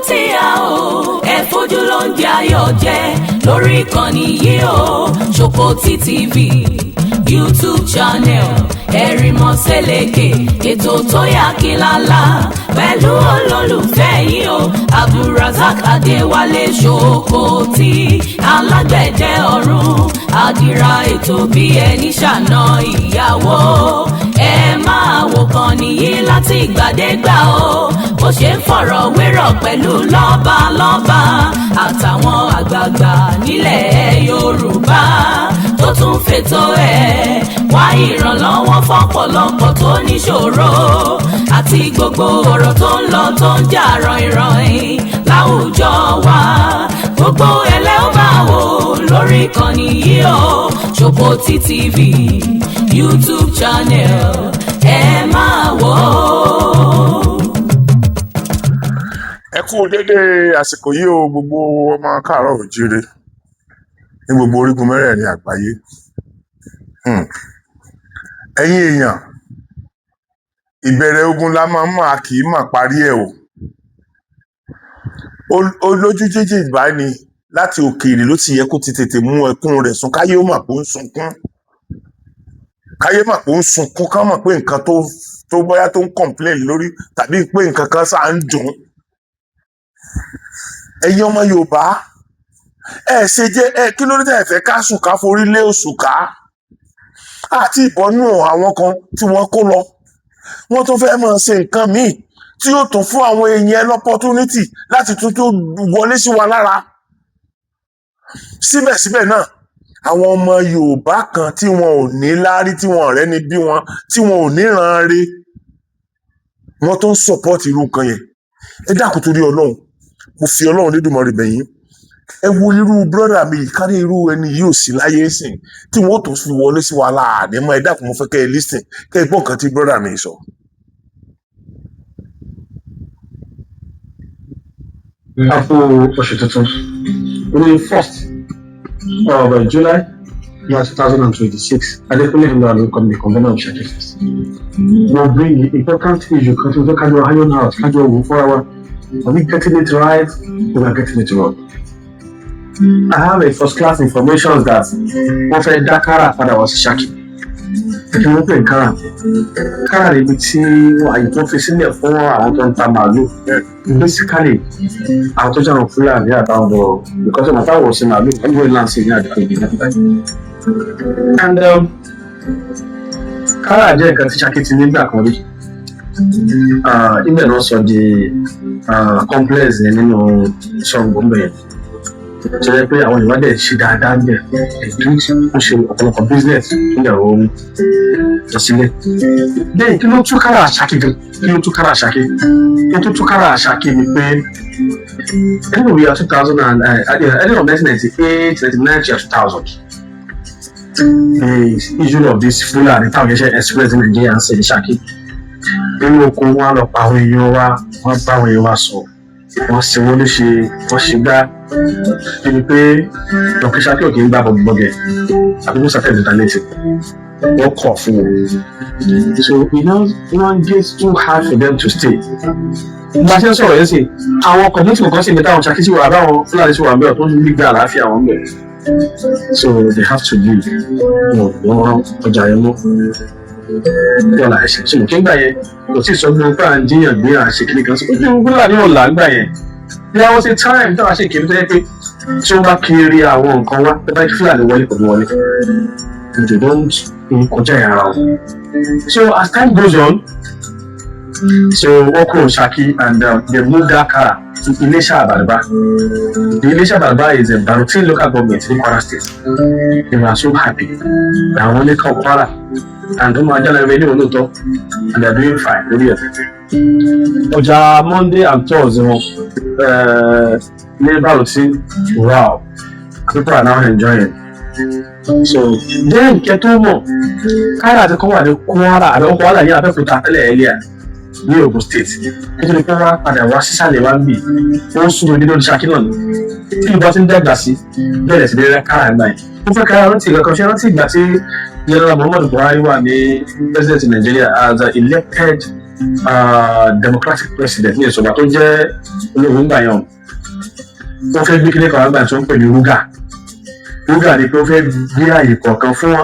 Ṣòkòtì a ò ẹ fojú ló ń jẹ ayọ̀ jẹ lórí ìkànnì yìí o. Ṣòkòtì TV YouTube channel, Ẹ̀rìnmọ́sẹ̀lẹ̀kẹ̀, ètò tó yà kí lálá pẹ̀lú olólùfẹ́ yìí o, Abdulrasaq Adéwálé Ṣòkòtì, alágbẹ̀dẹ ọ̀run, àdìrà ètò bí ẹni ṣàna ìyàwó. Ẹ máa wò kàn nìyí láti ìgbàdégbà o, bó ṣe ń fọ̀rọ̀ wérọ̀ pẹ̀lú lọ́balọ́ba àtàwọn àgbààgbà nílẹ̀ Yorùbá, tó tún fètò ẹ̀ wá ìrànlọ́wọ́ fọ́pọ̀lọpọ̀ tó níṣòro, àti gbogbo ọ̀rọ̀ tó ń lọ, tó ń jà ròhìnròhìn láwùjọ wa. Gbogbo ẹlẹ́ ó máa wò lórí ìkànnì yìí o. Ṣòkòtì TV YouTube channel, ẹ máa wò ó. Ẹ kú dédé àsìkò yìí o, gbogbo ọmọ káàárọ̀ òjíire ní gbogbo orígun mẹ́rẹ̀ẹ̀rin àgbáyé. Ẹ̀yin èèyàn, ìbẹ̀rẹ̀ ogun la máa ń mọ̀, a kì í mọ̀ parí ẹ̀ o. Ó lójú jíjìn báyìí ni láti òkèèrè ló ti yẹ kó ti tètè mú ẹkún rẹ̀ sùn, káyé ó mọ̀ pé ó ń sunkún, káyé mọ̀ pé ó ń sunkún, ká mọ̀ pé nǹkan tó bóyá tó ń complain lórí tàbí pé nǹkan kan sáà ń dùn. Ẹ̀yin ọmọ Yorùbá, ẹ ṣe jẹ́ ẹ kí ló dé tẹ́ ẹ fẹ́ ká sùn, ká forí lé oṣù ká àti ìbọnú àwọn kan tí wọ́n kó lọ? Wọ́n tún fẹ́ máa ṣe nǹkan míì tí yóò tún fún àwọn èèyàn l'opportunity láti tún tó wọlé sí wa lára. Síbẹ̀síbẹ̀ náà, àwọn ọmọ Yorùbá kan tí wọn ò ní láárí, tí wọn ọ̀rẹ́ ni bí wọn, tí wọn ò níran re, wọn tó ń support irú nǹkan yẹn. Ẹ dákun, torí Ọlọ́run, mo fi Ọlọ́run Lédùmarè bẹ̀ yín. Ẹ wo irú brother mi yìí, kárí irú ẹni yìí ò sí láyé sìn tí wọn ó tún fi wọlé sí wa láàánú mọ́. Ẹ dákun, mo fẹ́ kẹ́ ẹ listen, kẹ́ ẹ gbọ́ nǹkan tí brother mi sọ. A kú oṣù tuntun. Ní 1st of July year 2026, Adékúnlé Ìlú ló kọ́ mi, convener of Ṣakí Fest. Mo bring the important issue kan tí mo fẹ́ kájọ iron out, kájọ wò fúnra wa. Are we getting it right or we are getting it wrong? I have a first class information that wọ́n fẹ́ dá kára padà wá sí Ṣakí. Kí wọ́n pè ní kára? Kára níbi tí àyè tó fi sílẹ̀ fún àwọn tó ń ta màálù. Basically, àwọn tó jẹ́ àwọn Fúlàní àtàwọn bọ̀, because ọmọ táwọn ọ̀sìn màálù wọ́n gbé láǹsì ní àdúgbò ìdílé náà. And kára jẹ́ nǹkan tí Ṣakí ti nígbà kan rí. Ibẹ̀ náà sọ di complex yẹn nínú Ṣàngó ń bẹ̀ yẹn, tó yẹ pé àwọn èèyàn dẹ̀ ṣe dáadáa ń bẹ̀, ètò wọ́n ṣe ọ̀pọ̀lọpọ̀ business tó dẹ̀ rọrùn lọ sílẹ̀. Bẹ́ẹ̀, kí ló tún kára Ṣakí gan? Kí ló tún kára Ṣakí? Kí ló tún kára Ṣakí ni pé anyway, we are two thousand and ending of 1998, 99 to 2000, the issue of this Fulani táwọn yẹn ṣe express in Nigeria ń ṣe ní Ṣakí nínú oko, wọn lọ pa àwọn èèyàn wa, wọn bá àwọn èèyàn wa sọ, wọn ṣe wọn léṣe, wọn ṣe gbá ẹni pé dọkí Ṣakí ò kì í gbá bọ̀gẹ̀bọ̀gẹ̀ àbí kó sàfẹ́ ìdánilẹ́tì wọ́n kọ̀ fún wọn. So it now gets too hard for them to stay. Bá a ṣe ń sọ̀rọ̀ yẹn sí, àwọn community kọ̀ọ̀kan sì ní táwọn Ṣakí sí wà, àbáwọn Fúlàní sí wà ń bẹ̀ tó ń gbígbé àlàáfíà wọn bẹ̀. So they have to leave. Wọn wọn ọjà yẹn mọ́ dọ́là ẹ̀sìn tí mo kí ń gbà yẹn kò tí ì sọ fún mi pé à ń jíyàn gbé, à ń ṣe kíní kan sí ojú Fúlàní ọ̀la ń gbà yẹn. There was a time táwa ṣe kiri tó yẹ pé tí wọ́n bá kiri àwọn nǹkan wá, tó bá kí Fúlàní wọlé, kò ní wọlé. They don't kọjá ìyára wọn. So as time goes on, so wọ́n kúrò Ṣakí and they moved that car to Ilesha Abariba. The Ilesha Abariba is a Baruten local government in Kwara State. They were so happy. Àwọn ilé kan Kwara and wọ́n máa jẹ́ lẹ́rọ ilé olóòótọ́ and they are doing fine lórí ẹ̀. Ọjà Monday and Thursday wọn ní Baruten, wow, people are now enjoying. So then kẹ́ tó mọ̀, kára àti kọ́ wà ní Kwara àbí Kwara ní Abẹ́òkúta tẹ́lẹ̀ ẹ̀lẹ́à ní Ogun State, nítorí pé wọ́n á padà wá sísàlẹ̀ wá ń bì, wọ́n sún mi nínú Ṣakí náà ni. Tí ìbọn ti ń dàgbà sí bẹ̀rẹ̀ sí ní rẹ́ kára ìgbà yẹn. Mo fẹ́ kára rántí ìgbà kan, ṣe rántí ìgbà tí General Muhammadu Buhari wà ní president Nigeria as a elected Democratic president ní ìsọ̀gbà tó jẹ́ ológun gbà yàn, wọ́n fẹ́ gbé kíní kan àgbà tó ń pè ní RUGA. RUGA ni pé ó fẹ́ gbé àyè kọ̀ọ̀kan fún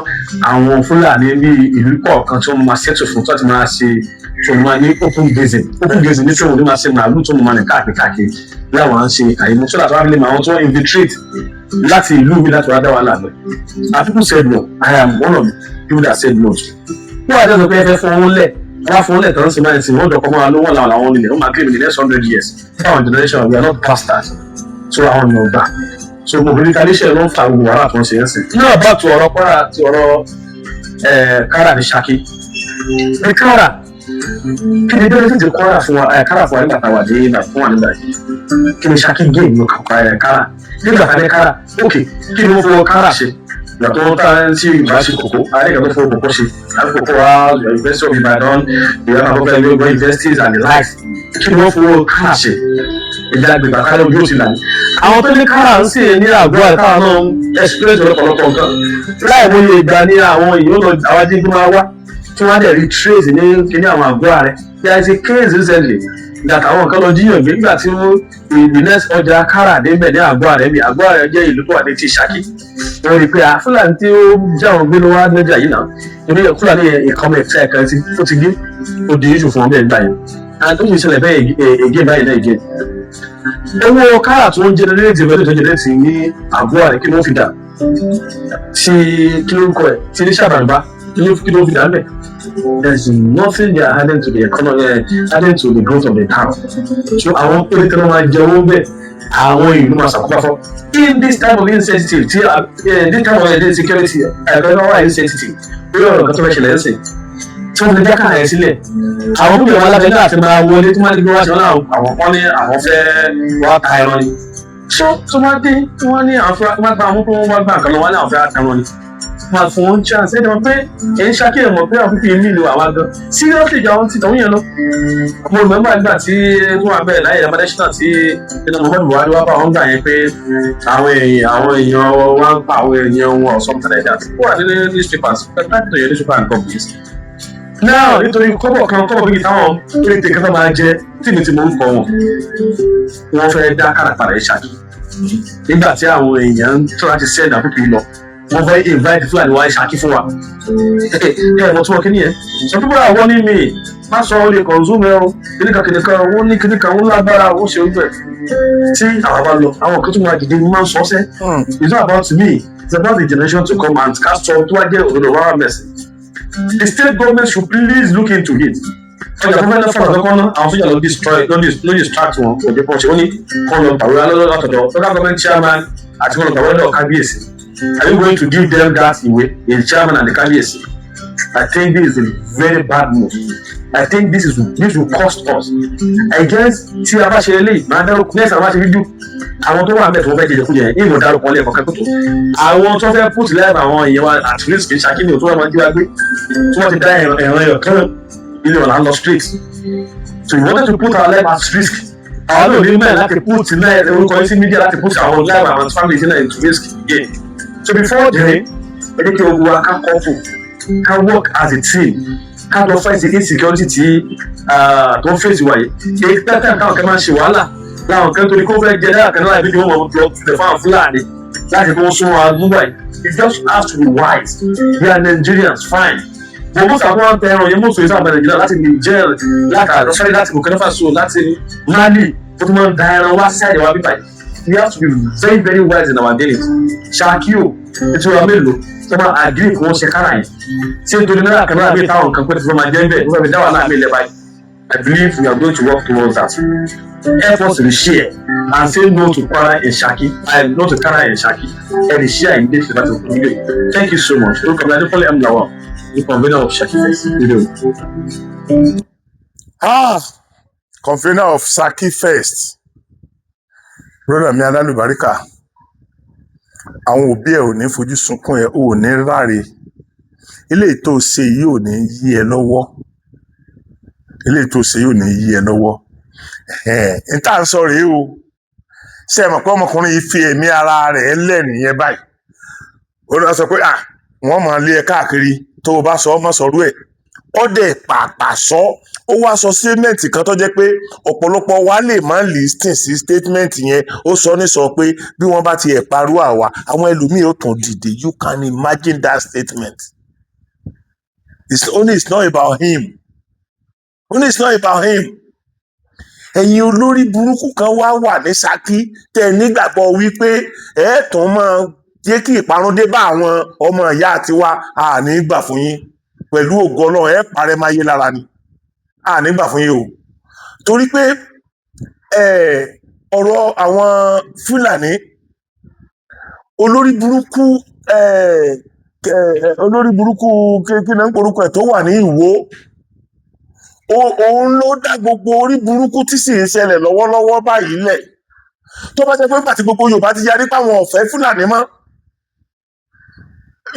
àwọn Fúlàní ní ìlú kọ̀ọ̀kan tí wọ́n máa ṣètò fún, tó ti máa ṣe, tó máa ní open grazing. Open grazing ní tí wọ́n ní máa ṣe màálù tó máa ní káàkiri káàkiri láwọn à ń ṣe àyè mú sọ́dà tó wá lè máa àwọn tó infiltrate láti ìlú mi láti wá dá wàhálà lọ. And people said no. I am one of the people that said no. Wọ́n wá dẹ́nu pé ẹ fẹ́ fún wọn lẹ̀, wọ́n á fún wọn lẹ̀ tán sí máa ń sìn wọ́n dọ̀kọ́ máa lówó làwọn làwọn nílẹ̀, wọ́n máa claim in the next 100 years. Our generation, we are not bastards. So àwọn èèyàn gbà. So mobilization ló ń fa gbogbo wàhálà tó ń ṣe é sìn. Náà bá tu ọ̀rọ̀ Kwara ti ọ̀rọ̀ Kára ní Ṣakí. Ní Kára, kí ni benefit Kwara fún wa, Kára fún wa nígbà tá a wà ní ìgbà fún wa nígbà yìí? Kí ni Ṣakí gain ní Kára? Nígbà tá a ní Kára, ok, kí ni wọ́n fọwọ́ Kára ṣe? Ìgbà tó ń tán tí ìgbà ṣe kòkó, àríkà tó fọwọ́ kòkó ṣe. Àti kòkó wa, University of Ibadan, ìyá àkọ́kọ́ ẹgbẹ́ universities and the likes. Kí ni wọ́n fọwọ́ Kára ṣe? Ìjà àgbègbè àkàlẹ̀ ojú òsì làní. Àwọn tó ní Kára ń sìn ní àgọ́ àtàwọn náà ń experience ọ̀pọ̀lọpọ̀ nǹkan. Láì mọ iye ìgbà ní àwọn èèyàn lọ, àwọn ajínigbé máa wá tí wọ́n á dẹ̀ rí trace ní kíní àwọn àgọ́ rẹ̀. There is a case recently that àwọn kan lọ jíyàn gbé nígbà tí wọ́n the next ọjà Kára débẹ̀ ní àgọ́ rẹ̀ bí àgọ́ rẹ̀ jẹ́ ìlú tó wà ní ti Ṣakí. Wọ́n rí i pé Fúlàní tí ó jẹ́ àwọn gbé ló wá lọ́jà yìí náà. Torí Fúlàní ìkànnì ẹ̀fẹ́ kan tí ó ti gé ó di issue fún ọmọ ẹ̀gbá yẹn. And tó sì ṣẹlẹ̀ bẹ́ẹ̀ again báyìí náà again. Owó Kára tó ń generate revenue tó generate ní àgọ́ rẹ̀, kí ló fi dà? Tí kí ló ń kọ ẹ̀ tí ní sàbàǹbá, kí ló fi dà ń bẹ̀? There is nothing they are adding to the economy, adding to the growth of the town. So àwọn péréte ló máa jẹ owó bẹ́ẹ̀, àwọn ìlú máa ṣàkóbá fún. In this time of insensitive tí this time of insecurity, ẹ̀rọ náà wà insensitive lórí ọ̀rọ̀ kan tó fẹ́ ṣẹlẹ̀ ẹ̀sìn tí wọ́n fi dá káà yẹn sílẹ̀. Àwọn púpọ̀ wọn lábẹ́ náà ti máa wọlé tí wọ́n ti gbé wá sí wọn náà, àwọn kan ní àwọn fẹ́ wá ta ẹran ni. So tó bá dé, wọ́n ní àwọn fẹ́ wá gba àwọn tó wọ́n gbà nǹkan lọ, wọ́n ní àwọn fẹ́ wá ta ẹran ni. Máa fún wọn chance ẹ̀ dẹ̀ mọ̀ pé ẹ̀ ń ṣàkíyè mọ̀ pé àwọn pípín nílò àwa gan seriously ju àwọn tí tọ̀hún yẹn lọ. Mo remember nígbà tí wọ́n wà bẹ́ẹ̀ láyé Adésínà tí ẹnu Muhammadu Buhari wá bá wọn gbà yẹn pé àwọn èèyàn wá ń pa àwọn èèyàn wọn or something like that. Ó wà nínú newspapers, but to your newspaper and companies. Now nítorí kọ́bọ̀ kan kọ́bọ̀ bíi táwọn péréte kan tó máa jẹ tí mi ti mọ̀ ń kọ́ wọn, wọ́n fẹ́ dá káràkárà ẹ̀ Ṣakí. Nígbà tí àwọn èèyàn ń tó láti send àwọn people lọ, wọ́n fẹ́ invite Fúlàní wá Ṣakí fún wa. Ẹ mọ̀ tí wọ́n kí nìyẹn. Some people are warning me, má sọ ọ́ lè consume ẹ o, kìnìkan kìnìkan, wọ́n ní kìnìkan, wọ́n lágbára, wọ́n ṣe ojú ẹ̀. Tí àwọn bá lọ, àwọn kan tó máa dìde ní máa ń sọ ọ́sẹ́. It's not about me, it's about the generation to come and cast sọ tó wá jẹ́ òdodo wàrà mẹ́sìn. The state government should please look into it. Ọjà tó fẹ́ lọ fún ọ̀dọ́ kan náà, àwọn sójà ló destroy, ló distract wọn, kò dé pọ́ṣẹ́, ó ní kọ́ lọ gbàwé alọ́lọ́ látọ̀dọ̀ local government chairman àti kọ́ lọ gbàwé lọ́dọ̀ kábíyèsí. Are you going to give them that ìwé, the chairman and the kábíyèsí? I think this is a very bad move. I think this will cost us. I guess tí a bá ṣe eléyìí, máa dárúkọ next, a bá ṣe fídíò àwọn tó wà mẹ́tò wọ́n fẹ́ jẹjẹ kújẹ yẹn, ìmọ̀ dárúkọ lẹ́ẹ̀kan kẹ́kọ̀ọ́ tó àwọn tó fẹ́ put life àwọn èèyàn wa at risk. Ṣakí ni ò tó wà máa ń jí wa gbé tí wọ́n ti dá ẹ̀rọ ẹ̀yọ̀ kan ilé ọ̀la ń lọ straight. So we wanted to put our life at risk. Àwọn náà ní mẹ́rin láti put life orúkọ yín sí media láti put our life and our family sílẹ̀ into risk again. So before then, ẹ jẹ́ kí ogun wa ká kọ́ fún ká work as a team, ká lọ fight the insecurity tí tó ń fèsì wáyé. Èyí pẹ́pẹ́ káwọn kan máa ń ṣe wàhálà láwọn kan torí kó fẹ́ jẹ náírà kan náírà bí wọ́n mọ̀ lọ tilẹ̀ fún àwọn Fúlàní láti kó sún wa nígbà yìí. You just have to be wise. We are Nigerians, fine, but most àwọn wọn tẹ ẹran yẹn, most of àwọn Nàìjíríà láti Niger, láti sorry, láti Burkina Faso, láti Mali, ó tún máa ń da ẹran wá sí àyẹ̀wò bíbáyìí. We have to be very very wise in our dealings. Ṣáàkì o, ìtura mélòó tó máa agree kí wọ́n ṣe kára yẹn ṣé nítorí náírà kan náírà bíi táwọn nǹkan pé tí wọ́n máa jẹ́ ń bẹ̀ wọ́n fẹ́ fi dá wàhálà mi lẹ̀ báyìí. I believe we are going to work towards that. Help us to share and say no to Kwara in Shaki and no to Kara in Shaki and share in this video. Thank you so much. Orúkọ mi Adékọ́lé M. Lawal, the convener of Shaki Fest. Video. Ah, convener of Saki Fest, brother mi alálùbáríkà, àwọn òbí ẹ ò ní fojú sunkún ẹ, ò ní ráre. Eléyìí tó ṣe yìí ò ní yí ẹ lọ́wọ́. Eléyìí tó ṣe yìí ò ní yí ẹ lọ́wọ́. N tá à ń sọ rèé o. Ṣé ẹ mọ̀ pé ọmọkùnrin yìí fi ẹ̀mí ara rẹ̀ lẹ̀ nìyẹn báyìí? Ó lọ sọ pé à wọ́n máa lé ẹ káàkiri, tó o bá sọ ọmọ sọ̀rọ̀ ẹ̀. Ọdẹ pàápàá sọ, ó wá sọ statement kan tó jẹ́ pé ọ̀pọ̀lọpọ̀ wa lè má listen sí statement yẹn. Ó sọ ní sọ pé bí wọ́n bá tiẹ̀ parú àwa, àwọn ẹlòmíì ó tún dìde. You can imagine that statement. It's not about him only, it's not about him. Ẹ̀yin olórí burúkú kan wá wà ní Ṣakí tẹ́ ẹ nígbàgbọ́ wípé ẹ tún máa jẹ́ kí ìparun dé bá àwọn ọmọ ìyá tiwa. Àní gbà fún yín. Pẹ̀lú ògo Ọlọ́run, ẹ parẹ́ máyé lára ni. Àní gbà fún yín o, torí pé ọ̀rọ̀ àwọn Fúlàní olórí burúkú, olórí burúkú, kí náà ń porúkọ ẹ̀, tó wà ní Ìwó, òun ló dá gbogbo orí burúkú tí sì ń ṣẹlẹ̀ lọ́wọ́lọ́wọ́ báyìí lẹ̀. Tó bá jẹ́ pé nígbà tí gbogbo Yorùbá ti yarí páwọn ò fẹ́ Fúlàní mọ́,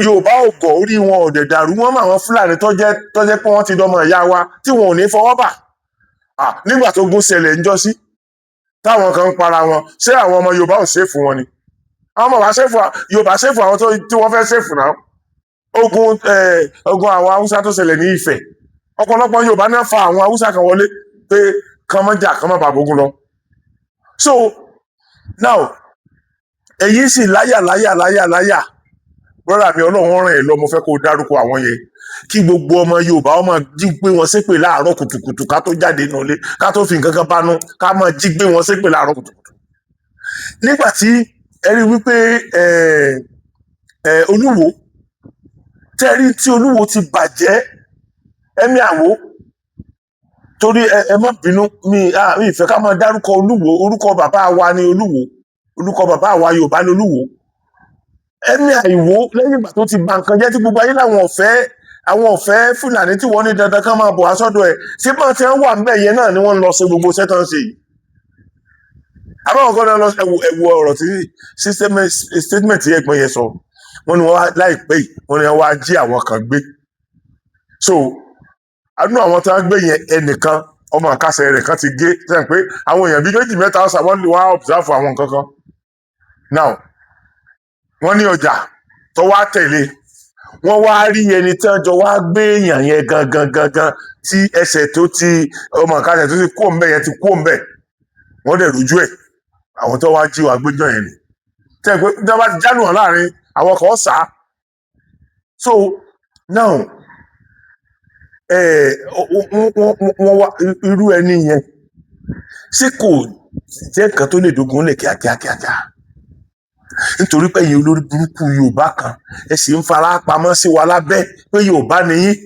Yorùbá ò gọ̀, orí wọn ò dẹ̀ dàrú, wọ́n mọ àwọn Fúlàní tó jẹ́ pé wọ́n ti dọmọ ìyá wa tí wọn ò ní fọwọ́ bà. Nígbà tó gún ṣẹlẹ̀ ńjọ́sí táwọn kan ń para wọn, ṣé àwọn ọmọ Yorùbá ò ṣèfù wọn ni? Àwọn ọmọ wa ṣèfù, Yorùbá ṣèfù àwọn tí wọ́n fẹ́ ṣèfù náà. Ogun àwọn Haúsá tó ṣẹlẹ̀ ní Ifẹ̀, ọ̀pọ̀lọpọ̀ Yorùbá náà fa àwọn Haúsá kan wọlé pé kán mọ́ jà, kán mọ́ bàbá ogun lọ. So now, èyí sì láyà láyà láyà láyà. Brother mi, Ọlọ́run ràn ẹ́ lọ. Mo fẹ́ kó o dárúkọ àwọn yẹn kí gbogbo ọmọ Yorùbá ọmọ jí gbé wọn ṣépè láàárọ̀ kùtùkùtù, ká tó jáde nulẹ̀, ká tó fi nǹkan kan bánú, ká máa jí gbé wọn ṣépè láàárọ̀ kùtùkùtù. Nígbà tí ẹ rí wípé ẹ ẹ Olúwo tẹ́rí tí Olúwo ti bàjẹ́, ẹ̀mí àwò, torí ẹ má bínú mi, mi ìfẹ́ ká máa dárúkọ Olúwo. Orúkọ bàbá wa ni Olúwo, orúkọ bàbá wa Yorùbá ni Olúwo. Ẹ̀mí àìwó, lẹ́yìn ìgbà tó ti ba nǹkan jẹ́, tí gbogbo ayé làwọn ọ̀fẹ́, àwọn ọ̀fẹ́ Fúlàní, tí wọ́n ní dandan ká máa bọ̀ wá sọ́dọ̀ ẹ̀, ṣé bá ti ń wà ńbẹ̀ yẹn náà ni wọ́n ń lọ ṣe gbogbo iṣẹ́ tó ń ṣe yìí? Àbáwọn kan náà lọ ẹ̀wù ọ̀rọ̀ tí statement tí ẹ̀gbọ́n yẹn sọ, wọ́n ní wọ́n wá láìpẹ́ yìí, wọ́n ní wọ́n wá jí àwọn kan gbé. So àánú àwọn tí wọ́n gbé yẹn, ẹnìkan, ọmọ àkàṣẹ rẹ̀ kan ti gé sẹ́yìn pé àwọn èèyàn bíi méjì mẹ́ta ọ̀sà, wọ́n lè wá observe àwọn nǹkan kan. Now, wọ́n ní ọjà tó wá tẹ̀lé, wọ́n wá rí ẹni tí wọ́n jọ wá gbé èèyàn yẹn gangan gangan, tí ẹsẹ̀ tó ti ọmọ àkàṣẹ tó ti kó ń bẹ̀ yẹn ti kó ń bẹ̀. Wọ́n dẹ̀ rújú ẹ̀, àwọn tó wá jí wa gbéjọ yẹn ni tẹ́ pé tí wọ́n bá ti jálù wọn láàrin àwọn kan sá. So now, wọ́n wá irú ẹni yẹn, ṣé kò jẹ́ nǹkan tó lè dogun lẹ̀ kíákíá kíákíá? Nítorí pé ẹ̀yin olórí burúkú Yorùbá kan, ẹ sì ń fara pamọ́ sí wa lábẹ́ pé Yorùbá ni yín.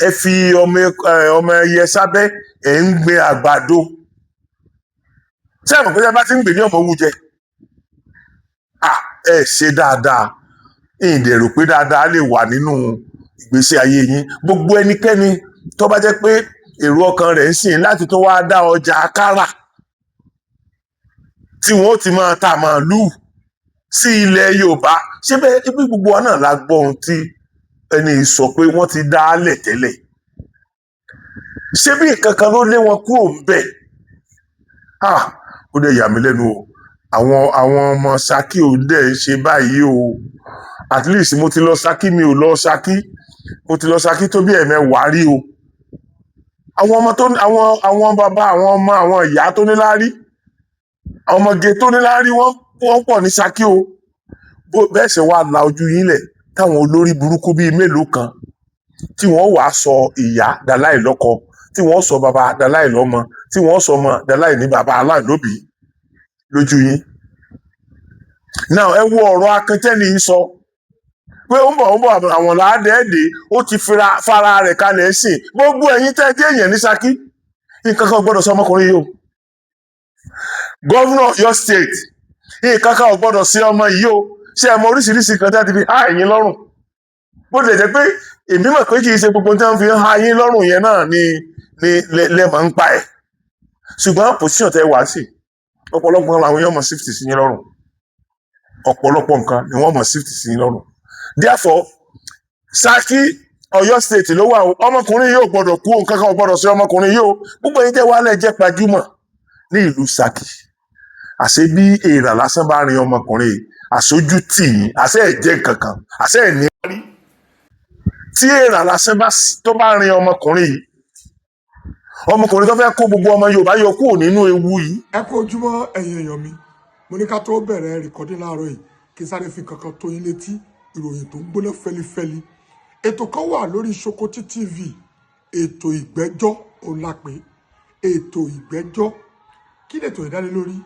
Ẹ fi ọmọ ẹyẹ sábẹ́, ẹ ń gbin àgbàdo. Ṣé ẹ mọ̀ pé ẹ bá ti ń gbìn ní ọmọ owó jẹ? Ẹ ṣe dáadáa, ìdè rò pé dáadáa lè wà nínú ìgbésí ayé yín. Gbogbo ẹnikẹ́ni tó bá jẹ́ pé èrò ọkàn rẹ̀ ń sìn láti tó wá dá ọjà kára tí wọ́n ó ti máa ta màálùú sí ilẹ̀ Yorùbá, ṣé bẹ́ẹ̀ ibi gbogbo wa náà la gbọ́ ohun tí ẹni yìí sọ pé wọ́n ti dá a lẹ̀ tẹ́lẹ̀? Ṣé bí nǹkan kan ló lé wọn kúrò ń bẹ̀? Ah, ó dẹ̀ yà mí lẹ́nu o. Àwọn ọmọ Ṣakí ò dẹ̀ ń ṣe báyìí o. At least mo ti lọ Ṣakí, mi ò lọ Ṣakí, mo ti lọ Ṣakí tó bí 10 rí o. Àwọn ọmọ tó àwọn bàbá, àwọn ọmọ, àwọn ìyá tó níláárí, àwọn ọmọge tó níláárí, wọ́n pọ̀ ní Ṣakí o. Bó bẹ́ẹ̀ ṣe wá la ojú yín lẹ̀ táwọn olórí burúkú bíi mélòó kan tí wọ́n wàá sọ ìyá daláì lọ́kọ, tí wọ́n sọ bàbá daláì lọ́mọ, tí wọ́n sọ ọmọ daláì ní bàbá, aláìlóbìí lójú yín. Now, ẹ wo ọ̀rọ̀ akíntẹ́ni yìí sọ pé ó ń bọ̀ àwọn làádẹ́ẹ̀dẹ́, ó ti fira fara rẹ̀ kalẹ̀ sìn. Gbogbo ẹ̀yin tẹ́ ẹ jẹ́ èèyàn ní Ṣakí, nǹkan kan gbọ́dọ̀ sọ ọmọkùnrin yìí o. Governor Ọ̀yọ́ State, nǹkan kan ò gbọ́dọ̀ sí ọmọ yìí o. Ṣé ẹ mọ oríṣiríṣi nǹkan tí a ti fi há ẹ̀yin lọ́rùn? Bó tilẹ̀ jẹ́ pé èmi mọ̀ pé kì í ṣe gbogbo tí wọ́n fi ń há yín lọ́rùn yẹn náà ni lẹ máa ń pa ẹ̀, ṣùgbọ́n position tẹ́ wá sí, ọ̀pọ̀lọpọ̀ làwọn èèyàn mọ̀ shift sí yín lọ́rùn, ọ̀pọ̀lọpọ̀ nǹkan ni wọ́n mọ̀ shift sí yín lọ́rùn. Therefore, Ṣakí, Ọ̀yọ́ State ló wà o. Ọmọkùnrin yóò gbọ́dọ̀ kú, nǹkan kan ò gbọ́dọ̀ sí ọmọkùnrin yìí o. Gbogbo ẹ̀yin tẹ́ wà lẹ jẹ́ gbajúmọ̀ ní ìlú Ṣakí, àṣé bí èèrà lásán bá rin ọmọkùnrin yìí, àṣojú tì yín, àṣẹ ẹ̀ jẹ́ nǹkan kan, àṣẹ ẹ̀ ní rí. Tí èèrà lásán bá tó bá rin ọmọkùnrin yìí, ọmọkùnrin tó fẹ́ kó gbogbo ọmọ Yorùbá yọ kúrò nínú ewu yìí. Ẹ kú ojúmọ́, ẹ̀yin èèyàn mi. Mo ní ká tó bẹ̀rẹ̀ recording láàárọ̀ yìí, kí n sáré fi kankan tó yín létí, ìròyìn tó ń gbóná fẹlifẹli. Ètò kan wà lórí Sokoti TV, ètò ìgbẹ́jọ́ òun la pè é. Ètò ìgbẹ́jọ́, kí lètò ìdánilórí?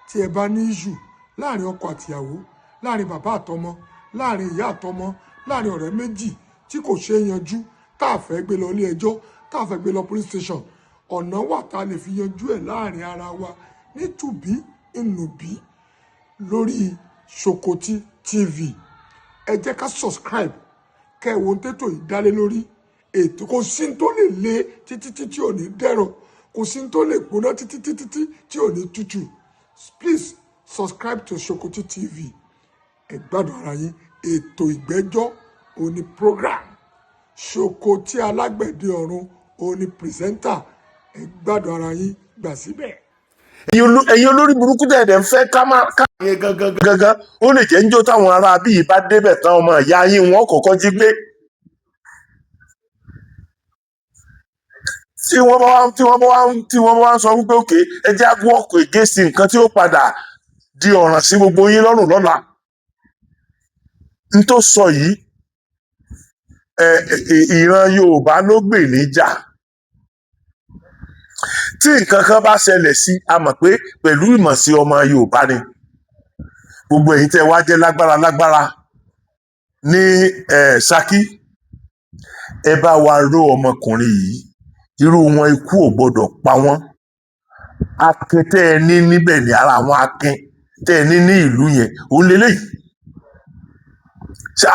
Tí ẹ bá ní issue láàrin ọkọ àtìyàwó, láàrin bàbá àtọmọ, láàrin ìyá àtọmọ, láàrin ọ̀rẹ́ méjì tí kò ṣeé yanjú, tá a fẹ́ gbé lọ ilé ẹjọ́, tá a fẹ́ gbé lọ police station, ọ̀nà wà tá a lè fi yanjú ẹ̀ láàrin ara wa nítùbí ìnùbí lórí Sokoti TV. Ẹ jẹ́ ká subscribe, kẹ́ ẹ wo ohun tètò yìí dálé lórí. Ètò kò sí ní tó lè le títí tí ò ní dẹ̀rọ̀, kò sí ní tó lè gbóná títí títí tí ò ní tutù. Please subscribe to Sokoti TV. Ẹ gbádùn ara yín. Ètò ìgbẹ́jọ́ òní program, Sokoti alágbẹ̀dẹ ọ̀run òní presenter. Ẹ gbádùn ara yín, gbà síbẹ̀. Ẹ̀yin olórí burúkú tẹ̀ dẹ̀ ń fẹ́ ká má ká yẹn gangan gangan, ó lè jẹ́ níjọ́ táwọn ará bíi bá débẹ̀ tán, ọmọ ìyá yín wọn kọ́kọ́ jí gbé. Tí wọ́n bá wá ń sọ wípé òkè, ẹ jẹ́ á work against nǹkan tí ó padà di ọ̀ràn sí gbogbo yín lọ́rùn lọ́la. N tó sọ yìí, ẹ ìran Yorùbá ló gbè níjà. Tí nǹkan kan bá ṣẹlẹ̀ sí, a mọ̀ pé pẹ̀lú ìmọ̀ sí ọmọ Yorùbá ni. Gbogbo ẹ̀yin tẹ́ wá jẹ́ lágbára lágbára ní Ṣakí, ẹ bá wa ró ọmọkùnrin yìí. Irú wọn, ikú ò gbọdọ̀ pa wọ́n. Akin tẹ́ ẹ ní níbẹ̀ ní ara àwọn akin tẹ́ ẹ ní ní ìlú yẹn, òun lélẹ́yìí. Ṣá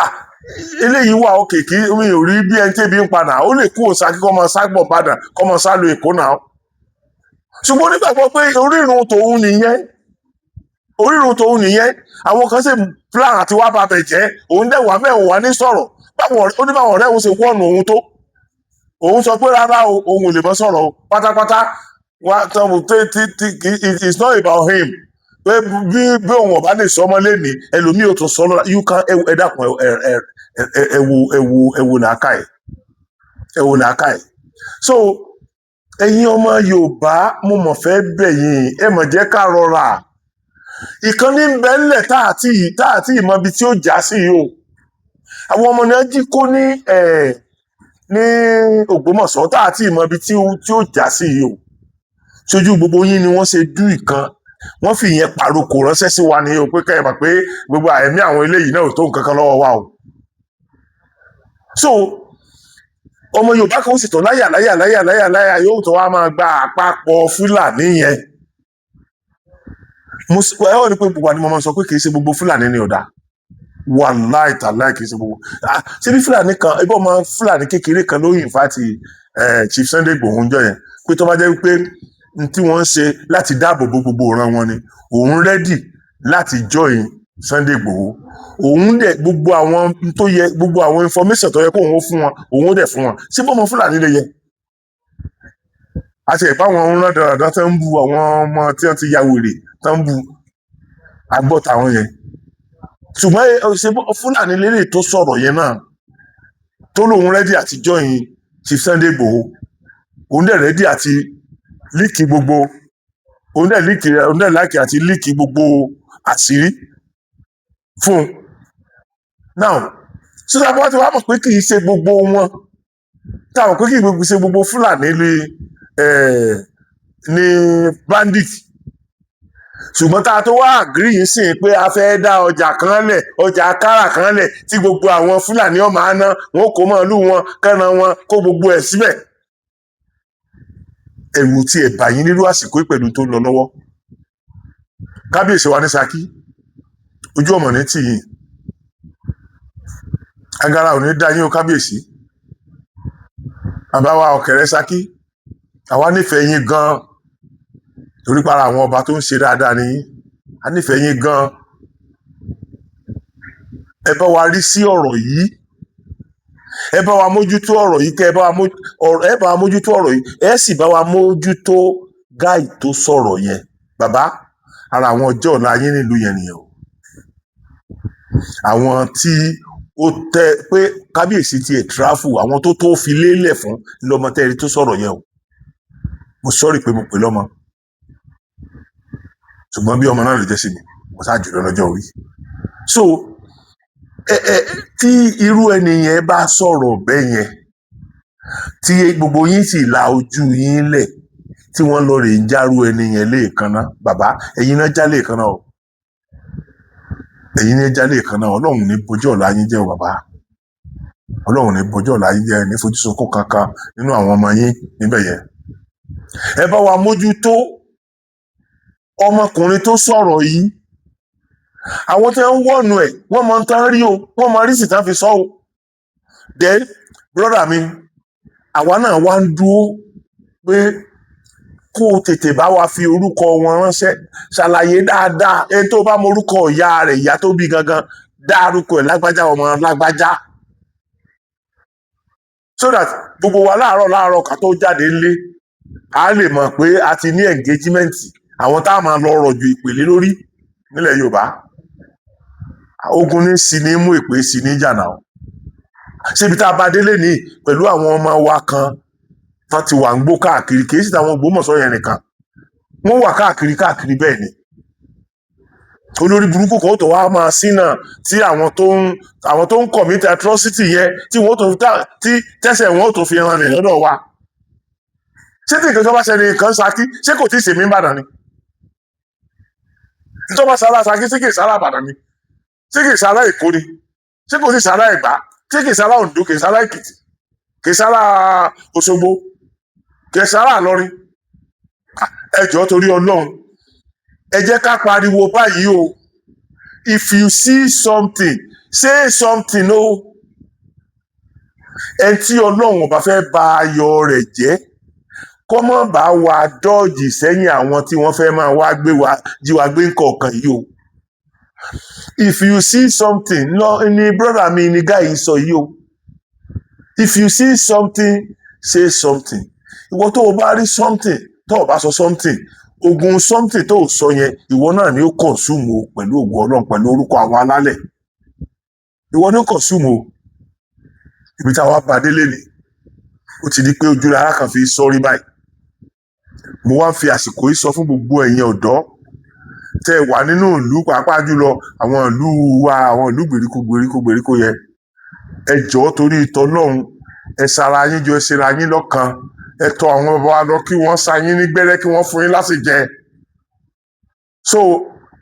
eléyìí wà òkè kí mi ò rí bí ẹni tẹ́bi ń padà, ó lè kú Ṣakí kọ́ mọ ságbọ̀n padà, kọ́ mọ sálọ Èkó náà, ṣùgbọ́n onígbàgbọ́ pé orírun tòun nìyẹn, orírun tòun nìyẹn. Àwọn kan sì plan àti wá babẹ̀ jẹ́, òun dẹ̀ wà mẹ́wọ̀n wá ní sọ̀rọ̀. Báwọn ó ní báwọn ọ̀rẹ́ òun ṣe wọ́ọ̀nù òun tó, òun sọ pé rárá o, òun ò lè mọ́ sọ̀rọ̀ o pátápátá. Wá tán tí tí tí it's not about him, pé bí òun ọba lè sọ ọmọ lẹ́ni, ẹlòmíì ò tún sọ lọ́la. You can, ẹ dákun, ẹ wo, ẹ wo, ẹ wo làákàyè, ẹ wo làákàyè. So ẹ̀yin ọmọ Yorùbá, mo mọ̀ fẹ́ bẹ̀ yín, ẹ mọ̀ jẹ́ ká rọra. Ìkànnì ń bẹ ńlẹ̀ tá àti ìmọ̀ ibi tí ó já sí yìí o. Àwọn ọmọ náà jí kó ní Ògbómọ̀ṣọ́, tá àti ìmọ̀ ibi tí ó já sí yìí o. Sójú gbogbo yín ni wọ́n ṣe dú ìkan, wọ́n fi ìyẹn pàrokò ránṣẹ́ sí wa ní o, pé kẹ́ ẹ mọ̀ pé gbogbo ẹ̀mí àwọn eléyìí náà ò tó nǹkan kan lọ́wọ́ wa o. So ọmọ Yorùbá kan ó sì tọ́ láyà láyà láyà láyà láyà, yóò tó wá máa gba àpapọ̀ Fúlàní yẹn. Mo ẹ ó rí pé gbogbo àni mo máa sọ pé kì í ṣe gbogbo Fúlàní ni ọ̀dà. Wàláì tàláì, kì í ṣe gbogbo. Ṣé bí Fúlàní kan, ibà ọmọ Fúlàní kékeré kan ló invite Chief Sunday Igboho ń jọ yẹn, pé tó bá jẹ́ wípé n tí wọ́n ń ṣe láti dáàbò bo gbogbo ìran wọn ni, òun ready láti join Sunday Igboho. Òun dẹ̀ gbogbo àwọn tó yẹ, gbogbo àwọn information tó yẹ kó òun ó fún wọn, òun ó dẹ̀ fún wọn. Ṣé bọ́mọ Fúlàní lè yẹ àti ẹ̀pá àwọn ń rán dáradára tó ń bu àwọn ọmọ tí wọ́n ti ya wèrè tó ń bu agbọ́ta àwọn yẹn? Ṣùgbọ́n ṣe Fúlàní lélẹ̀ tó sọ̀rọ̀ yẹn náà, tó lóun ready àti join Chief Sunday Igboho, òun dẹ̀ ready àti leak gbogbo, òun dẹ̀ leak, òun dẹ̀ like àti leak gbogbo àṣírí fún un now. Sísá bá ti wá mọ̀ pé kì í ṣe gbogbo wọn, táwọn pé kì í ṣe gbogbo Fúlàní ní ní bandit, ṣùgbọ́n tá a tó wá agree yìí sìn pé a fẹ́ dá ọjà kan lẹ̀, ọjà kárà kan lẹ̀ tí gbogbo àwọn Fúlàní ọmọ àná wọn kó màálù wọn, kẹ́ran wọn, kó gbogbo ẹ̀ síbẹ̀, ẹ̀rù tí ẹ̀ bà yín nírú àsìkò yìí pẹ̀lú tó ń lọ lọ́wọ́. Kábíyèsí wa ní Ṣakí, ojú ọmọ ní tì yín, agara ò ní dá yín o. Kábíyèsí, bàbá wa Ọ̀kẹ́rẹ́ Ṣakí, àwa nífẹ̀ẹ́ yín gan-an torí para àwọn ọba tó ń ṣe dáadáa ni yín. A nífẹ̀ẹ́ yín gan-an. Ẹ bá wa rí sí ọ̀rọ̀ yìí, ẹ bá wa mójútó ọ̀rọ̀ yìí, kẹ́ ẹ bá wa ẹ bá wa mójútó ọ̀rọ̀ yìí, ẹ sì bá wa mójútó guy tó sọ̀rọ̀ yẹn. Bàbá, ara àwọn ọjọ́ ọ̀la yín nílùú yẹn nìyẹn o. Àwọn tí Ó tẹ pé kábíyèsí tiẹ̀ travel, àwọn tó fi lélẹ̀ fún lọ́mọ tẹ́rí tó sọ̀rọ̀ yẹn o. Mo sọ́ọ̀rì pé mo pè lọ́mọ, ṣùgbọ́n bí ọmọ náà ló jẹ́ sí mi, mo ṣáà jùlọ lọ́jọ́ orí. So ẹ ẹ tí irú ẹni yẹn bá sọ̀rọ̀ bẹ́ẹ̀ yẹn, tí gbogbo yín sì la ojú yín lẹ̀, tí wọ́n lọ rè ń járú ẹni yẹn léèkánná, bàbá, ẹ̀yin náà já léèkánná o, ẹ̀yin náà já léèkánná. Ọlọ́run ní bójú ọ̀la yín jẹ́ o, bàbá. Ọlọ́run ní bójú ọ̀la yín jẹ́. Ní fojú sunkún kankan nínú àwọn ọmọ yín níbẹ̀ yẹn. Ẹ bá wa mójútó ọmọkùnrin tó sọ̀rọ̀ yìí. Àwọn tí wọ́n ń wọ̀nù ẹ̀, wọ́n mọ tán rí o, wọ́n mọ rísì tán fi sọ o. Then, brother mi, àwa náà wá ń dúró pé kó o tètè bá wa fi orúkọ wọn ránṣẹ́, ṣàlàyé dáadáa. Ẹni tó bá mọ orúkọ ìyá rẹ̀, ìyá tó bí gangan, dárúkọ ẹ̀, lágbájá, ọmọ lágbájá, so that gbogbo wa láàárọ̀ láàárọ̀ ká tó jáde ńlé, a lè mọ̀ pé a ti ní engagement àwọn tá a máa lọ rọ̀jò ìpèlé lórí nílẹ̀ Yorùbá. Ogun ní sí ní mú ìpè sí ní jànà o. Síbi tá a bá délé ní pẹ̀lú àwọn ọmọ wa kan tán ti wà ń gbó káàkiri, kì í sì táwọn Ògbómọ̀ṣọ́ yẹn nìkan, wọ́n wà káàkiri káàkiri. Bẹ́ẹ̀ ni olórí burúkú kan ó tó wá máa sínà tí àwọn tó ń commit atrocity yẹn, tí wọ́n tó tí tẹ́sẹ̀ wọn ó tó fi hàn rìn lọ́dọ̀ wa. Ṣé tí nǹkan tó bá ṣẹlẹ̀ kan Ṣakí, ṣé kò tí ì ṣèmí Ìbàdàn ni? Tó bá sára Ṣakí, ṣé kì í sára Ìbàdàn ni? Ṣé kì í sára Èkó ni? Ṣé kò tí ì sára Ẹ̀gbá? Ṣé kì í sára Oǹdó? Kì í sára Èkìtì? Kì í sára Òṣogbo? Kì í sára Ìlọrin? Ẹ jọ̀ọ́, torí Ọlọ́run, ẹ jẹ́ ká pariwo báyìí o. If you see something, say something o. Ẹni tí Ọlọ́run ò bá fẹ́ ba ayọ̀ rẹ̀ jẹ́, kó má bá wa dọ́ọ̀jì sẹ́yìn àwọn tí wọ́n fẹ́ máa wá gbé wa jí wa gbé nǹkan ọ̀kan yìí o. If you see something, lọ ní brother mi ní guy yìí sọ yìí o. If you see something, say something. Ìwọ tó o bá rí something, tó o bá sọ something, ogun something tó o sọ yẹn, ìwọ náà ni ó consume o, pẹ̀lú ògùn Ọlọ́run, pẹ̀lú orúkọ àwọn alálẹ̀, ìwọ ni ó consume o. Ibi táwa bá délé ni ó ti di pé ojú ara kan fi sọrí báyìí. Mo wá ń fi àsìkò yìí sọ fún gbogbo ẹ̀yin ọ̀dọ́ tẹ́ ẹ wà nínú ìlú, pàápàá jùlọ àwọn ìlú wa, àwọn ìlú gbèríko gbèríko gbèríko yẹn, ẹ jọ̀ọ́, torí tọlọ́run, ẹ sara yín jọ, ẹ ṣera yín lọ́kan, ẹ tọ̀ àwọn bàbá wa lọ kí wọ́n sa yín ní gbẹ́rẹ́, kí wọ́n fún yín lásìjẹ. So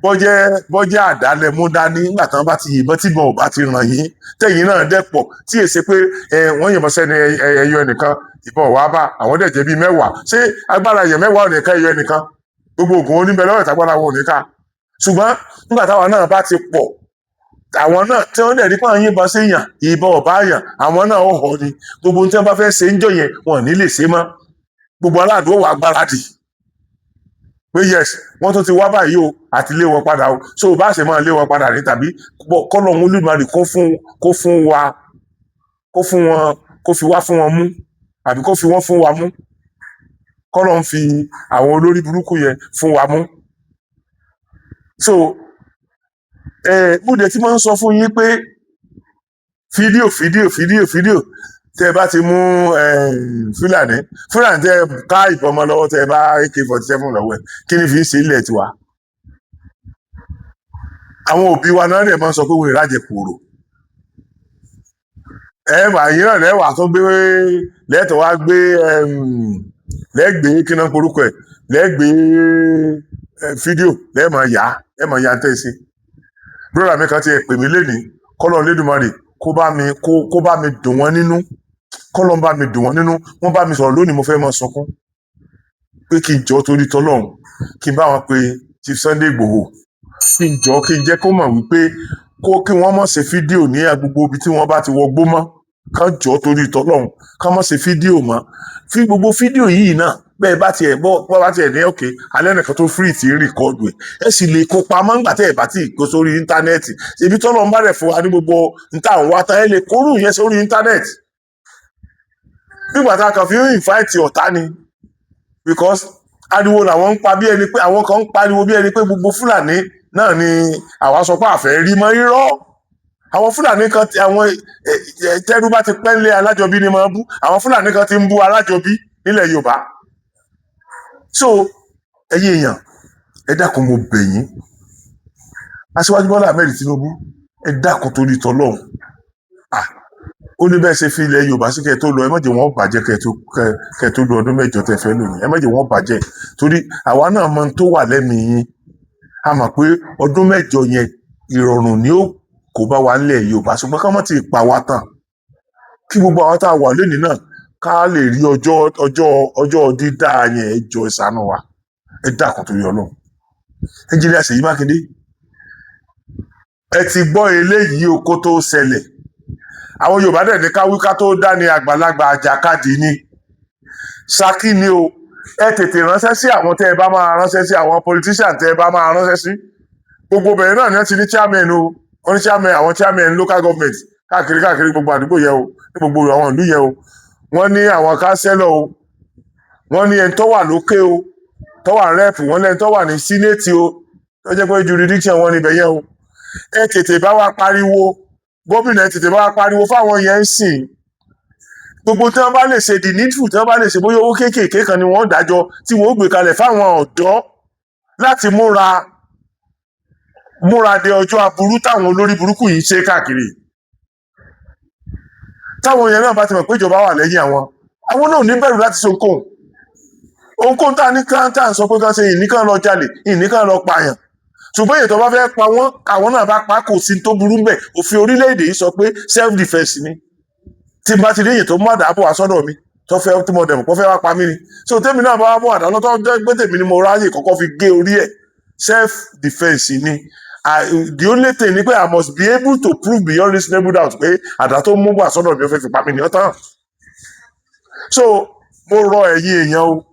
bọ́jẹ́ bọ́jẹ́ àdálẹ̀ mú dání nígbà tí wọ́n bá ti yìnbọn, tí ìbọn ò bá ti ràn yín, tẹ̀yìn náà dẹ̀ pọ̀, tí èsè pé ẹ wọ́n yìnbọn sẹ́ni ẹyọ ẹnìkan, ìbọn wàá bá àwọn dẹ̀ jẹ́ bíi 10, ṣé agbára èèyàn 10 ò ní ká ẹyọ ẹnìkan? Gbogbo ògùn oníbẹ̀ lọ́wọ́ ìtagbára wọn ò ní ká. Ṣùgbọ́n nígbà táwa náà bá ti pọ̀, àwọn náà tí wọ́n dẹ̀ rí pé àwọn yìnbọn séèyàn, ìbọn ọ̀bá yàn, àwọn náà ó họ ni. Gbogbo ohun tí wọ́n bá fẹ́ ṣe ń jọ yẹn, wọn ò ní lè ṣe mọ́. Gbogbo aládùúgbò wà gbáradì pé yes, wọ́n tún ti wá báyìí o, àti lé wọn padà o. So bá ṣe máa lé wọn padà ní tàbí kọ́lọ́hún Olódùmarè kó fún wa, kó fún wọn, kó fi wá fún wọn mú, àbí kó fi wọ́n fún wa mú, kọ́lọ́hún fi àwọn olórí burúkú yẹn fún wa mú. So ẹ búdẹ tí máa ń sọ fún yín pé fídíò, fídíò, fídíò, fídíò, tẹ bá ti mú Fúlàní, Fúlàní tẹ ká ìbọn mọ́ lọ́wọ́, tẹ bá AK-47 lọ́wọ́ ẹ̀, kí ni fi ń ṣe ilẹ̀ tiwa? Àwọn òbí wa náà dẹ̀ máa ń sọ pé wọ́n ìrájẹ kúrò. Ẹ wà yín náà lẹ́wà tó gbé lẹ́tọ̀ wá gbé, lẹ́gbẹ̀ẹ́ kí náà porúkọ ẹ̀, lẹ́gbẹ̀ẹ́ fídíò, lẹ́ẹ̀mọ̀ yá, lẹ́ẹ̀mọ̀ yá tẹ́ sí. Brother mi kan ti pè mí lénìí, kọ́lọ̀ Lédùmarè kó bá mi dùn wọ́n nínú, kọ́lọ̀ bá mi dùn wọ́n nínú. Wọ́n bá mi sọ̀rọ̀ lónìí, mo fẹ́ máa sunkún, pé kí n jọ torí tọ́lọ́run, kí n bá wọn pe Chief Sunday Igboho, kí n jọ, kí n jẹ́ kó mọ̀ wípé kí wọ́n má ṣe fídíò ní gbogbo ibi tí wọ́n bá ti wọgbó mọ́. Kán jọ torí tọ́lọ́run, kán má ṣe fídíò mọ́. Fi gbogbo fídíò yìí náà, bẹ́ẹ̀ bá tiẹ̀ bọ́ bọ́ bá tiẹ̀ ní òkè alẹ́ nìkan tó free tí ń record ẹ̀, ẹ sì lè kó pamọ́ ńgbà tẹ́ ẹ̀ bá tí ì kó sórí íńtánẹ́ẹ̀tì. Ibi tọ́lọ́run bá rẹ̀ fún wa ní gbogbo níta àwọn wa tán, ẹ lè kórù yẹn sórí íńtánẹ́ẹ̀tì. Nígbà tá a kàn fi ń invite ọ̀tá ni, because ariwo làwọn ń pa, bí ẹni pé àwọn kan ń pariwo bí ẹni pé gbogbo Fúlàní náà ni àwa sọ pé àfẹ́ rí mọ́. Irọ́, Àwọn Fúlàní kan àwọn tẹ́rú bá ti pẹ́ lé alájọbí ni máa bú. Àwọn Fúlàní kan ti ń bú alájọbí nílẹ̀ Yorùbá. So ẹ̀yin èèyàn, ẹ dákun, mo bẹ̀ yín. Aṣíwájú Bọ́lá Ahmed Tinubu, ẹ dákun torí tọlọ́run. Ah, ó ní bẹ́ẹ̀ ṣe fi ilẹ̀ Yorùbá sí kẹ́ ẹ tó lọ, ẹ má jẹ́ wọ́n bàjẹ́ kẹ́ ẹ tó lo ọdún 8 tẹ́ fẹ́ lò yín. Ẹ má jẹ́ wọ́n bàjẹ́, torí àwa náà mọ ohun tó wà lẹ́mìí yín. A mọ̀ pé ọdún 8 yẹn, ìrọ̀rùn ni ó kó bá wa nílẹ̀ Yorùbá, ṣùgbọ́n ká má ti pa wá tán, kí gbogbo àwọn tá a wà lónìí náà ká lè rí ọjọ́ dídá yẹn. Ẹ jọ̀ọ́, ẹ ṣàánú wa, ẹ dákun torí Ọlọ́run. Ẹnjìnìà Ṣèyí Mákindé, ẹ ti gbọ́ eléyìí o kó tó ṣẹlẹ̀. Àwọn Yorùbá dẹ̀ ní káwí ká tó dá ní àgbàlagbà àjàkadì ni. Ṣakí ni o. Ẹ tètè ránṣẹ́ sí àwọn tẹ́ ẹ bá máa ránṣẹ́ sí, àwọn politician tẹ́ ẹ bá máa ránṣẹ́ sí. Gbogbo bẹ̀rẹ̀ náà ni wọ́n ti ní chairman o. Wọ́n ní chairman, àwọn chairman local government káàkiri káàkiri gbogbo àdúgbò yẹn o, ní gbogbo àwọn ìlú yẹn o. Wọ́n ní àwọn councillor o, wọ́n ní ẹni tó wà lókè o, tó wà rep, wọ́n lẹ́ni tó wà ní senate o, tó jẹ́ pé jurisdiction wọn níbẹ̀ yẹn o. Ẹ tètè bá wa pariwo gómìnà, ẹ tètè bá wa pariwo fáwọn yẹn ń sìn. Gbogbo tí wọ́n bá lè ṣe, the needful tí wọ́n bá lè ṣe, bóyá owó kéékèèké kan ni wọ́n dájọ́ tí wọ́n ó gbé kalẹ̀ fáwọn ọ̀dọ́ láti múra múra de ọjọ́ aburú táwọn olórí burúkú yìí ṣe káàkiri. Táwọn yẹn náà bá ti mọ̀ pé ìjọba wà lẹ́yìn àwọn, àwọn náà ò ní bẹ̀rù láti ṣe ohunkóhun. Ohunkóhun tá a ní kán tá à ń sọ pé kán ṣe ìní, kán lọ jalè, ìní kán lọ pààyàn, ṣùgbọ́n èyí tó bá fẹ́ pa wọ́n, àwọn náà bá pa, kò sí tó burú bẹ́ẹ̀. Òfin orílẹ̀-èdè yìí sọ pé self defence ni. Tí n bá ti rí èyí tó mú àdá bọ̀ wá sọ́dọ̀ mi, tó fẹ́ tí mo dẹ̀ mọ̀ pé ó fẹ́ wá pa mí ni, so tèmi náà bá wá mú àdá lọ́tọ́ jẹ́ pé tèmi ni mo ráyè kọ́kọ́ fi gé orí ẹ̀, self defence ni. The only thing ni pé I must be able to prove beyond reasonable doubt pé àdá tó mú wá sọ́dọ̀ mi, ó fẹ́ fi pa mí ni. Ó tán. So mo rọ ẹ̀yin èèyàn o,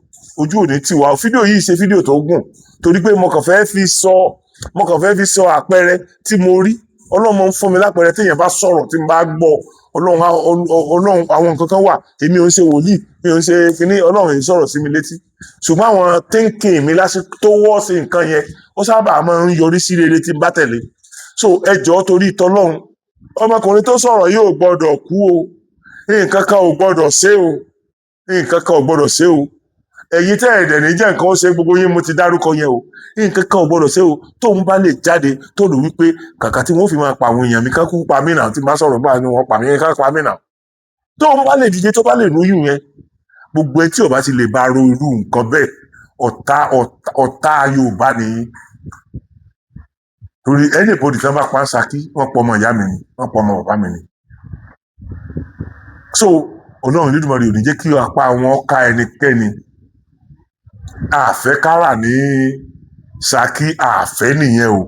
ojú ò ní tì wá o. Fídíò yìí ṣe fídíò tó gùn torí pé mo kàn fẹ́ fi sọ àpẹẹrẹ tí mo rí. Ọlọ́run máa ń fún mi lápẹẹrẹ téèyàn bá sọ̀rọ̀ tí n bá gbọ́. Ọlọ́run Ọlọ́run, àwọn nǹkan kan wà, èmi ò ń ṣe wòlíì, mi ò ń ṣe kinní, Ọlọ́run yìí sọ̀rọ̀ sí mi létí, ṣùgbọ́n àwọn thinking mi lásìkò tó wọ́ sí nǹkan yẹn, ó sábà máa ń yọrí sí rere tí n bá tẹ̀lé. So ẹ jọ̀ọ́, torí tọlọ́run, ọmọkùnrin tó sọ̀rọ̀ yóò gbọ́dọ̀ kú o. Nǹkan kan ò gbọ́dọ̀ ṣe o, nǹkan kan ò gbọ́dọ̀ ṣe o. Ẹ̀yin tẹ́ ẹ̀dẹ̀ ní jẹ́ nǹkan ó ṣe gbogbo yín, mo ti dárúkọ yẹn o. Nǹkan kan ò gbọ́dọ̀ ṣe o. Tóun bá lè jáde tó lò wípé kàkà tí wọ́n fi máa pa àwọn èèyàn mi, ká kú pa mí náà, tí n bá sọ̀rọ̀ báyìí ni wọ́n pa mí, ká pa mí náà. Tóun bá lè dìde, tó bá lè lóyún yẹn, gbogbo ẹ tí ò bá ti lè bá ro irú nǹkan bẹ́ẹ̀, ọ̀tá ọ̀tá ọ̀tá Yorùbá nìyí. Torí anybody tí wọ́n bá pa ń Ṣakí, wọ́n pọ̀ ọmọ ìyá mi ni, wọ́n pọ̀ ọmọ bàbá mi ni. So Ọlọ́run Olódùmarè ò ní jẹ́ kí apá wọn ká ẹnikẹ́ni. Àfẹ́ kárà ní Ṣakí, àfẹ́ nìyẹn o.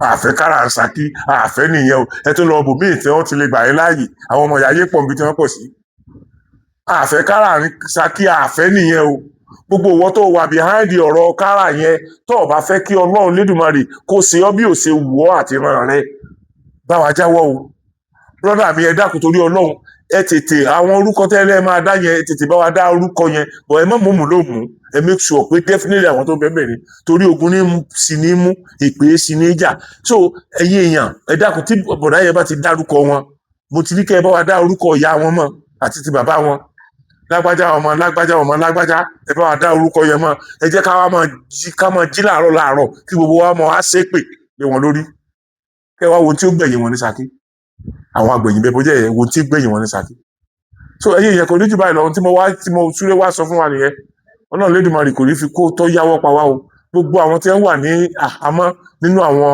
Àfẹ́ kárà ní Ṣakí, àfẹ́ nìyẹn o. Ẹ tó lọ bòmíì tí wọ́n ti lè gbà yín láàyè, àwọn ọmọ ìyá ayé pọ̀ níbi tí wọ́n pọ̀ sí. Àfẹ́ kárà ní Ṣakí, àfẹ́ nìyẹn o. Gbogbo ìwọ tó wà behind ọ̀rọ̀ kárà yẹn, tó o bá fẹ́ kí Ọlọ́run Lédùmarè kó ṣe ọ́ bí ò ṣe wù ọ́ àti ràn rẹ, bá wa jáwọ́ o. Brother mi, ẹ dákun torí Ọlọ́run, ẹ tètè àwọn orúkọ tẹ́lẹ̀ máa dá yẹn, ẹ tètè bá wa dá orúkọ yẹn bọ̀. Ẹ má mú mú ló mú. Ẹ make sure pé definitely àwọn tó bẹ́ẹ̀ bẹ́ẹ̀ ni, torí ogun ní sí ní mú ìpè sí ní jà. So ẹ̀yin èèyàn, ẹ dákun, tí bọ̀dá yẹn bá ti dárúkọ wọn, mo ti ní kẹ́ ẹ bá wa dá orúkọ ìyá wọn mọ̀ àti ti bàbá wọn, lágbájá ọmọ lágbájá ọmọ lágbájá, ẹ bá wa dá orúkọ yẹn mọ̀. Ẹ jẹ́ ká wá máa jí, ká máa jí láàárọ̀ láàárọ̀, kí gbogbo wa máa wá ṣépè lé wọn lórí. Kẹ́ wá wo ohun tí ó gbẹ̀yìn wọn ní Ṣakí, àwọn agbẹ̀yìn bẹ́ẹ̀ bójẹ́ yẹn, wo ohun tí ó gbẹ̀yìn wọn ní Ṣakí. So ẹ̀yin èèyàn, kò ní jù báyìí lọ. Ohun tí mo wá, tí mo súré wá sọ fún wa nìyẹn. Ọlọ́run Lédùmarè kò ní fi kó tó yáwọ́ pa wá o. Gbogbo àwọn tí wọ́n wà ní àhámọ́ nínú àwọn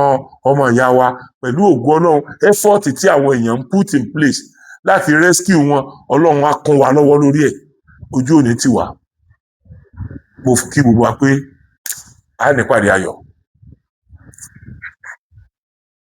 ọmọ ìyá wa, pẹ̀lú ògo Ọlọ́run, effort tí àwọn èèyàn ń put in place láti rescue wọn, Ọlọ́run á kún wa lọ́wọ́ lórí ẹ̀. Ojú òní ti wà. Mo kí gbogbo wa pé a nípàdé ayọ̀.